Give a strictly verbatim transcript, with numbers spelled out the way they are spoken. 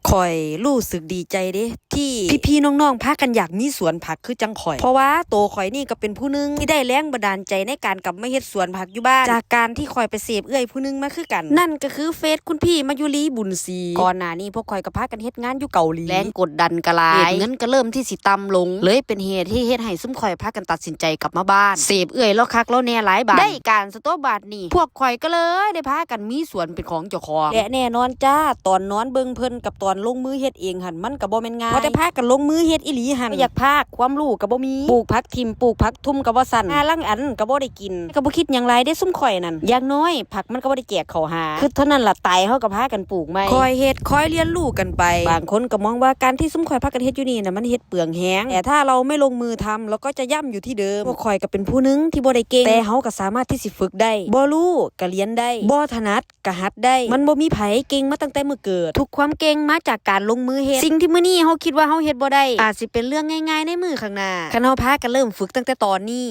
ข้อยรู้สึกดีใจเด้ ที่พี่ๆน้องๆพากันอยากมีสวนผักคือจั่งข้อย เพราะว่าโตข้อยนี่ก็เป็นผู้หนึ่งที่ได้แรงบันดาลใจในการกลับมาเฮ็ดสวนผักอยู่บ้าน จากการที่ข้อยไปเสพเอื้อยผู้หนึ่งมาคือกัน นั่นก็คือเฟซคุณพี่มายุรี บุญศรี ก่อนหน้านี้พวกข้อยก็พากันเฮ็ดงานอยู่เกาหลี แรงกดดันก็หลาย เงินก็เริ่มที่สิต่ำลง เลยเป็นเหตุที่เฮ็ดให้ซุมข้อยพากันตัดสินใจกลับมาบ้าน เสพเอื้อยลาวคักลาวแน่หลายบาท ได้การสะโตบาทนี่ พวกข้อยก็เลยได้พากันมีสวนเป็นของเจ้าของ และแน่นอนจ้า ตอนนอนเบิ่งเพิ่นกับตอนลงมือเฮ็ดเองหั่น มันก็บ่แม่นง่าย พอแต่พากันลงมือเฮ็ดอีหลีหั่น บ่อยากพาก ความรู้ก็บ่มี ปลูกผักถิ่ม ปลูกผักทุ่มก็บ่ซั้น หาลางอันก็บ่ได้กิน ก็บ่คิดหยังหลายเด้ซุมข้อยนั่น อย่างน้อยผักมันก็บ่ได้แจกเข้าหา คิดเท่านั้นล่ะ ตายเฮาก็พากันปลูกใหม่ ค่อยเฮ็ดค่อยเรียนรู้กันไป บางคนก็มองว่าการที่ซุมข้อยพากันเฮ็ดอยู่นี่น่ะ มันเฮ็ดเปลืองแฮง แต่ถ้าเราไม่ลงมือทำ เราก็จะย่ำอยู่ที่เดิม พวกข้อยก็เป็นผู้หนึ่งที่บ่ได้เก่ง แต่เฮาก็สามารถที่สิฝึกได้ บ่รู้ก็เรียนได้ บ่ถนัดก็หัดได้ มันบ่มีไผเก่งมาตั้งแต่มื้อเกิด ทุกความเก่งมาจากการลงมือเฮ็ด สิ่งที่มื้อนี้เฮาคิดว่าเฮาเฮ็ดบ่ได้ อาจสิเป็นเรื่องง่ายๆในมื้อข้างหน้า คันเฮาพากันเริ่มฝึกตั้งแต่ตอนนี้